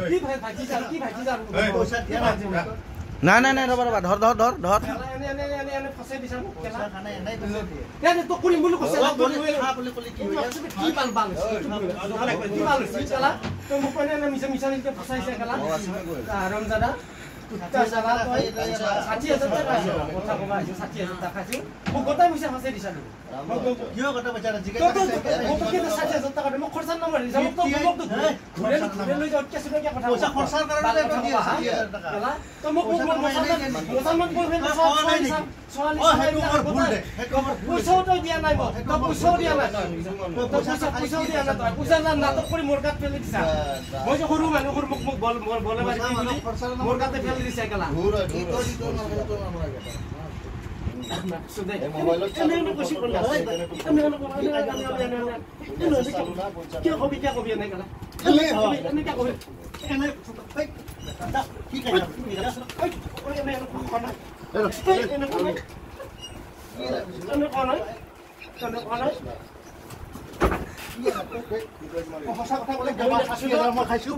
কি ভাই ভাজি যা কি ভাজি যা পইচা দিয়া নাই না না না ৰবা ৰবা ধৰ ধৰ ধৰ ধৰ এনে এনে এনে এনে ফসাই দিছা মোক কেলা খানা এনে কৈছে এনে তো কৰিম বুলি কৈছে খা বুলি কলি কি কি বাল বাল কি বাল কেলা তই মোক এনে এনে মিছা মিছা নিকে ফসাইছে কেলা হাৰামজাদা কুত্তা জানা তই 60,000 টকা পাইছো কথা কবা আহিছো 60,000 টকা খাইছো মোক গোটাই পইচা ফসাই দিছা কিয় গোটাই পইচা মোক কিন্তু 60,000 টকা মোক খৰচাৰ নাম দিছা মোক তো মোক ঘূৰে ঘূৰে লৈ যাওঁ কেছ টকা কথা পইচা খৰচাৰ কাৰণে দি 60,000 টকা তই মোক মুছলমান বয়ফ্ৰেণ্ড ছোৱালী পইচাও তই দিয়া নাই মোক তই পইচাও দিয়া নাই তই পইচাও দিয়া নাই তই পইচা নাটক কৰি মোৰ গাত পেলাই দিছা মই যে সৰু মানুহ সৰু মোক মোক বল বলে মাৰি মোৰ গাতে পেলাই দিছা কেলা সঁচা কথা ক'লে মই খাইছোঁ।